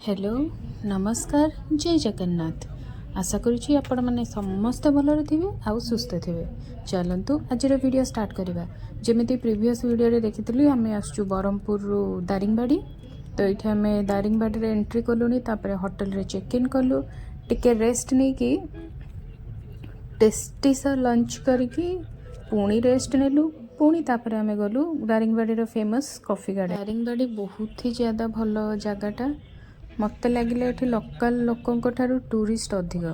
Hello, ନମସ୍କାର, ଜୟ ଜଗନ୍ନାଥ। ଆଶା କରୁଛି ଆପଣମାନେ ସମସ୍ତେ ଭଲରେ ଥିବେ ଆଉ ସୁସ୍ଥ ଥିବେ। ଚାଲନ୍ତୁ, ଆଜିର ଭିଡ଼ିଓ ଷ୍ଟାର୍ଟ କରିବା। ଯେମିତି ପ୍ରିଭିୟସ୍ ଭିଡ଼ିଓରେ ଦେଖିଥିଲି, ଆମେ ଆସୁଛୁ ବ୍ରହ୍ମପୁରରୁ ଦାରିଙ୍ଗବାଡ଼ି। ତ ଏଇଠି ଆମେ ଦାରିଙ୍ଗବାଡ଼ିରେ ଏଣ୍ଟ୍ରି କଲୁଣି। ତାପରେ ହୋଟେଲରେ ଚେକ୍ ଇନ୍ କଲୁ, ଟିକେ ରେଷ୍ଟ ନେଇକି ଟେଷ୍ଟି ସା ଲଞ୍ଚ କରିକି ପୁଣି ରେଷ୍ଟ ନେଲୁ। ପୁଣି ତାପରେ ଆମେ ଗଲୁ ଦାରିଙ୍ଗବାଡ଼ିର ଫେମସ୍ କଫି ଗାର୍ଡ଼େନ୍। ଦାରିଙ୍ଗବାଡ଼ି ବହୁତ ହି ଜ୍ୟାଦା ଭଲ ଜାଗାଟା। ମୋତେ ଲାଗିଲା ଏଠି ଲୋକାଲ୍ ଲୋକଙ୍କ ଠାରୁ ଟୁରିଷ୍ଟ ଅଧିକ।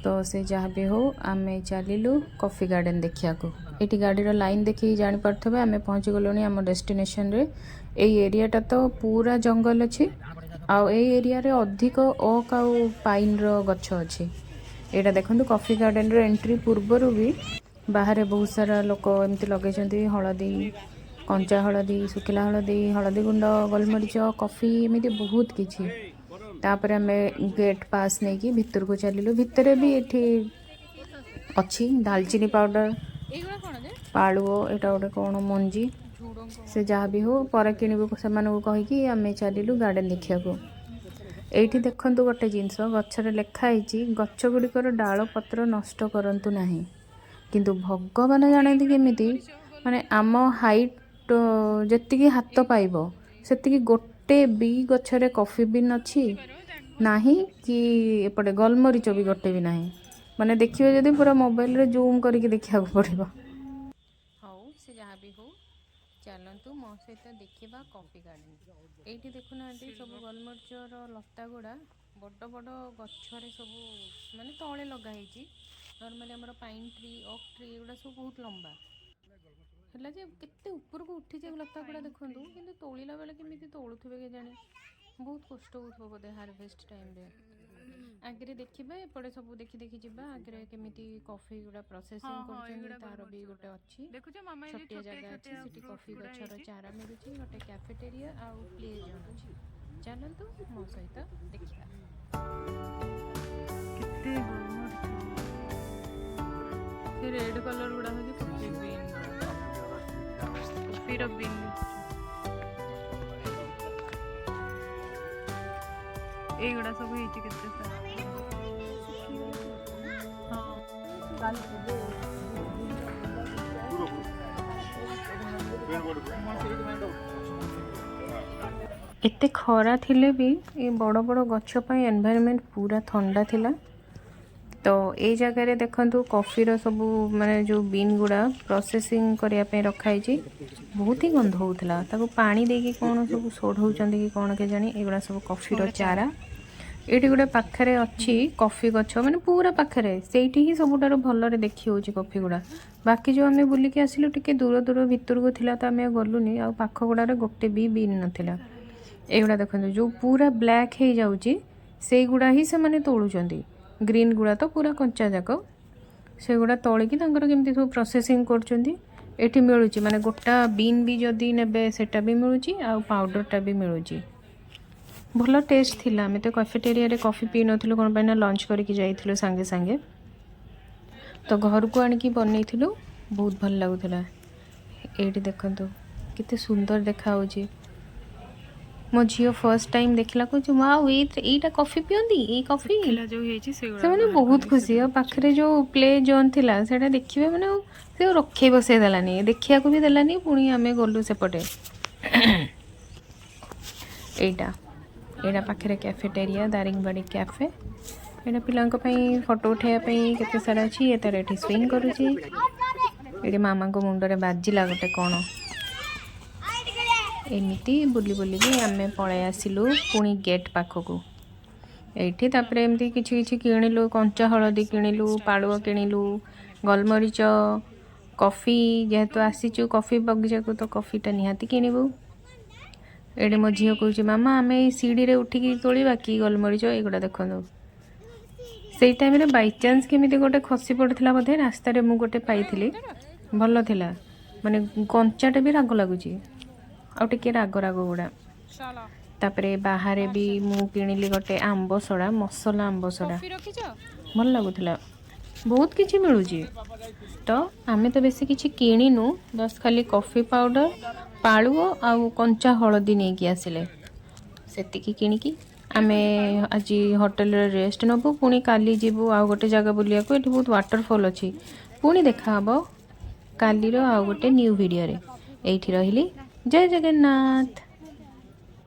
ତ ସେ ଯାହା ବି ହଉ, ଆମେ ଚାଲିଲୁ କଫି ଗାର୍ଡ଼େନ୍ ଦେଖିବାକୁ। ଏଇଠି ଗାଡ଼ିର ଲାଇନ୍ ଦେଖିକି ଜାଣିପାରୁଥିବେ, ଆମେ ପହଞ୍ଚିଗଲୁଣି ଆମ ଡେଷ୍ଟିନେସନରେ। ଏଇ ଏରିଆଟା ତ ପୁରା ଜଙ୍ଗଲ ଅଛି ଆଉ ଏଇ ଏରିଆରେ ଅଧିକ ଓକ୍ ଆଉ ପାଇନ୍ର ଗଛ ଅଛି। ଏଇଟା ଦେଖନ୍ତୁ, କଫି ଗାର୍ଡ଼େନର ଏଣ୍ଟ୍ରି ପୂର୍ବରୁ ବି ବାହାରେ ବହୁତ ସାରା ଲୋକ ଏମିତି ଲଗେଇଛନ୍ତି, ହଳଦୀ, କଞ୍ଚା ହଳଦୀ, ଶୁଖିଲା ହଳଦୀ, ହଳଦୀ ଗୁଣ୍ଡ, ଗୋଲମରିଚ, କଫି, ଏମିତି ବହୁତ କିଛି। ତାପରେ ଆମେ ଗେଟ୍ ପାସ୍ ନେଇକି ଭିତରକୁ ଚାଲିଲୁ। ଭିତରେ ବି ଏଠି ଅଛି ଡାଲଚିନି ପାଉଡ଼ର, ଏଇଗୁଡ଼ା କ'ଣ ଯେ? ପାଳୁଅ, ଏଇଟା ଗୋଟେ କ'ଣ ମଞ୍ଜି। ଝୁଡ଼ଙ୍ଗ। ସେ ଯାହା ବି ହଉ, ପରେ କିଣିବୁ ସେମାନଙ୍କୁ କହିକି ଆମେ ଚାଲିଲୁ ଗାର୍ଡ଼େନ୍ ଦେଖିବାକୁ। ଏଇଠି ଦେଖନ୍ତୁ ଗୋଟେ ଜିନିଷ, ଗଛରେ ଲେଖା ହେଇଛି, ଗଛ ଗୁଡ଼ିକର ଡାଳ ପତ୍ର ନଷ୍ଟ କରନ୍ତୁ ନାହିଁ। କିନ୍ତୁ ଭଗବାନ ଜାଣନ୍ତି କେମିତି ମାନେ ଆମ ହାଇଟ୍ ଯେତିକି ହାତ ପାଇବ, ସେତିକି ଗୋଟେ ବି ଗଛରେ କଫି ବିନ୍ ଅଛି ନାହିଁ କି ଏପଟେ ଗୋଲମରିଚ ବି ଗୋଟେ ବି ନାହିଁ। ମାନେ ଦେଖିବେ ଯଦି, ପୁରା ମୋବାଇଲରେ ଜୁମ୍ କରିକି ଦେଖିବାକୁ ପଡ଼ିବ। ହଉ, ସେ ଯାହା ବି ହଉ, ଚାଲନ୍ତୁ ମୋ ସହିତ ଦେଖିବା କଫି ଗାର୍ଡ଼େନ୍। ଏଇଠି ଦେଖୁନାହାନ୍ତି, ସବୁ ଗୋଲମରିଚର ଲତା ଗୁଡ଼ା ବଡ଼ ବଡ଼ ଗଛରେ ସବୁ ମାନେ ତଳେ ଲଗା ହେଇଛି। ନର୍ମାଲି ଆମର ପାଇନ୍ ଟ୍ରି, ଅକ୍ ଟ୍ରି, ଏଗୁଡ଼ା ସବୁ ବହୁତ ଲମ୍ବା ହେଲା ଯେ କେତେ ଉପରକୁ ଉଠିଛି ଲତା ଗୁଡ଼ା ଦେଖନ୍ତୁ। କିନ୍ତୁ ତୋଳିଲା ବେଳେ କେମିତି ତୋଳୁଥିବେ କେଜାଣି? ବହୁତ କଷ୍ଟ ହେଉଥିବ ବୋଧେ ହାରଭେଷ୍ଟ ଟାଇମ୍ରେ। ଆଗରେ ଦେଖିବା, ଏପଟେ ସବୁ ଦେଖି ଦେଖି ଯିବା। ଆଗରେ କେମିତି କଫି ଗୁଡ଼ା ପ୍ରୋସେସିଂ କରୁଛନ୍ତି, ଏଇଗୁଡ଼ା ତାର ବି ଗୋଲମରିଚ। ଗୋଟେ ଅଛି। ଦେଖୁଛ ମାମା, ଏଇ ଯୋଉ ଛୋଟିଆ ଛୋଟିଆ ଜାଗା ଅଛି, ଛୋଟିଆ ସେଠି ଫ୍ରୁଟ୍ସ କଫି ଗୁଡ଼ା ଗଛର ହେଇଛି। ଚାରା ମିଳୁଛି, ଗୋଟେ କ୍ୟାଫେଟେରିଆ ଆଉ ପ୍ଲେ ଜୋନ୍ ଅଛି। ଚାଲନ୍ତୁ, ମୋ ସହିତ ଦେଖିବା। କେତେ ଗୋଲମରିଚ! ସେ ରେଡ୍ କଲର୍ ଗୁଡ଼ା ହେଉଛି କଫି ବିନ୍, କଫିର ବିନ୍। ଏଇଗୁଡ଼ା ସବୁ ହେଇଛି କେତେ ସାରା। ହଁ। ଏତେ ଖରା ଥିଲେ ବି ଏ ବଡ଼ ବଡ଼ ଗଛ ପାଇଁ ଏନଭାୟରମେଣ୍ଟ ପୁରା ଥଣ୍ଡା ଥିଲା। ତ ଏଇ ଜାଗାରେ ଦେଖନ୍ତୁ, କଫିର ସବୁ ମାନେ ଯେଉଁ ବିନ୍ ଗୁଡ଼ା ପ୍ରୋସେସିଂ କରିବା ପାଇଁ ରଖାହେଇଛି। ବହୁତ ହି ଗନ୍ଧ ହେଉଥିଲା। ତାକୁ ପାଣି ଦେଇକି କ'ଣ ସବୁ ସୋଢ଼ଉଛନ୍ତି କି କ'ଣ କେଜାଣି। ଏଗୁଡ଼ା ସବୁ କଫିର ଚାରା। ଏଇଠି ଗୋଟେ ପାଖରେ ଅଛି କଫି ଗଛ, ମାନେ ପୁରା ପାଖରେ। ସେଇଠି ହିଁ ସବୁଠାରୁ ଭଲରେ ଦେଖି ହେଉଛି କଫି ଗୁଡ଼ା। ବାକି ଯେଉଁ ଆମେ ବୁଲିକି ଆସିଲୁ, ଟିକେ ଦୂର ଦୂର ଭିତରକୁ ଥିଲା, ତ ଆମେ ଆଉ ଗଲୁନି। ଆଉ ପାଖ ଗୁଡ଼ାରେ ଗୋଟେ ବି ବିନ୍ ନଥିଲା। ଏଇଗୁଡ଼ା ଦେଖନ୍ତୁ, ଯେଉଁ ପୁରା ବ୍ଲାକ୍ ହେଇଯାଉଛି, ସେଇଗୁଡ଼ା ହିଁ ସେମାନେ ତୋଳୁଛନ୍ତି। ଗ୍ରୀନ୍ ଗୁଡ଼ା ତ ପୁରା କଞ୍ଚା ଯାକ। ସେଗୁଡ଼ା ତୋଳିକି ତାଙ୍କର କେମିତି ସବୁ ପ୍ରୋସେସିଂ କରୁଛନ୍ତି। ଏଠି ମିଳୁଛି, ମାନେ ଗୋଟା ବିନ୍ ବି ଯଦି ନେବେ, ସେଇଟା ବି ମିଳୁଛି ଆଉ ପାଉଡ଼ରଟା ବି ମିଳୁଛି। ଭଲ ଟେଷ୍ଟ ଥିଲା। ଆମେ ତ କ୍ୟାଫେଟେରିଆରେ କଫି ପିଇନଥିଲୁ। କ'ଣ ପାଇଁ ନା ଲଞ୍ଚ କରିକି ଯାଇଥିଲୁ ସାଙ୍ଗେ ସାଙ୍ଗେ, ତ ଘରକୁ ଆଣିକି ବନେଇଥିଲୁ, ବହୁତ ଭଲ ଲାଗୁଥିଲା। ଏଇଠି ଦେଖନ୍ତୁ, କେତେ ସୁନ୍ଦର ଦେଖାହେଉଛି। ମୋ ଝିଅ ଫର୍ଷ୍ଟ ଟାଇମ୍ ଦେଖିଲା, କହୁଛି, "ମା, ଏଇଟା କଫି ପିଅନ୍ତି, ଏଇ କଫି?" ଶୁଖିଲା ଯୋଉ ହେଇଛି, ସେଗୁଡ଼ା ସେମାନେ ବାହାର ବହୁତ କରିକି ଖୁସି। ଆଉ ପାଖରେ ଯେଉଁ ପ୍ଲେ ଜୋନ୍ ଥିଲା, ସେଇଟା ଦେଖିବେ ମାନେ ଆଉ ସେ ଆଉ ରଖେଇ ବସେଇ ଦେଲାନି, ଦେଖିବାକୁ ବି ଦେଲାନି। ପୁଣି ଆମେ ଗଲୁ ସେପଟେ। ଏଇଟା ଏଇଟା ପାଖରେ କ୍ୟାଫେଟେରିଆ, ଦାରିଙ୍ଗବାଡ଼ି କ୍ୟାଫେ। ଏଇଟା ପିଲାଙ୍କ ପାଇଁ ଫଟୋ ଉଠାଇବା ପାଇଁ କେତେ ସାରା ଅଛି। ଇଏ ତାର ଏଠି ସୁଇଙ୍ଗ କରୁଛି। ଏଇଠି ମାମାଙ୍କ ମୁଣ୍ଡରେ ବାଜିଲା ଗୋଟେ କ'ଣ। ଏମିତି ବୁଲି ବୁଲିକି ଆମେ ପଳେଇ ଆସିଲୁ ପୁଣି ଗେଟ୍ ପାଖକୁ। ଏଇଠି ତାପରେ ଏମିତି କିଛି କିଛି କିଣିଲୁ। କଞ୍ଚା ହଳଦୀ କିଣିଲୁ, ପାଳୁଅ କିଣିଲୁ, ଗୋଲମରିଚ, କଫି। ଯେହେତୁ ଆସିଛୁ କଫି ବଗିଚାକୁ, ତ କଫିଟା ନିହାତି କିଣିବୁ। ଏଇଠି ମୋ ଝିଅ କହୁଛି, "ମାମା, ଆମେ ଏଇ ସିଡ଼ିରେ ଉଠିକି ତୋଳିବା କି ଗୋଲମରିଚ?" ଏଇଗୁଡ଼ା ଦେଖନ୍ତୁ। ସେଇ ଟାଇମ୍ରେ ବାଇଚାନ୍ସ କେମିତି ଗୋଟେ ଖସି ପଡ଼ିଥିଲା ବୋଧେ ରାସ୍ତାରେ, ମୁଁ ଗୋଟେ ପାଇଥିଲି। ଭଲ ଥିଲା, ମାନେ କଞ୍ଚାଟା ବି ରାଗ ଲାଗୁଛି ଆଉ ଟିକେ ରାଗ ରାଗ ଗୁଡ଼ା। ଚାଲ। ତାପରେ ବାହାରେ ବି ମୁଁ କିଣିଲି ଗୋଟେ ଆମ୍ବ ସଡ଼ା ମସଲା, ଆମ୍ବ ସଡ଼ା। କଫି ରଖିଛ? ଭଲ ଲାଗୁଥିଲା। ବହୁତ କିଛି ମିଳୁଛି। ତ ଆମେ ତ ବେଶୀ କିଛି କିଣିନୁ, ବାସ୍ ଖାଲି କଫି ପାଉଡ଼ର, ପାଳୁଅ ଆଉ କଞ୍ଚା ହଳଦୀ ନେଇକି ଆସିଲେ। ସେତିକି କିଣିକି ଆମେ ଆଜି ହୋଟେଲରେ ରେଷ୍ଟ ନେବୁ। ପୁଣି କାଲି ଯିବୁ ଆଉ ଗୋଟେ ଜାଗା ବୁଲିବାକୁ। ଏଠି ବହୁତ ୱାଟରଫଲ୍ ଅଛି। ପୁଣି ଦେଖାହବ କାଲିର ଆଉ ଗୋଟେ ନ୍ୟୁ ଭିଡ଼ିଓରେ। ଏଇଠି ରହିଲି। ଜୟ ଜଗନ୍ନାଥ।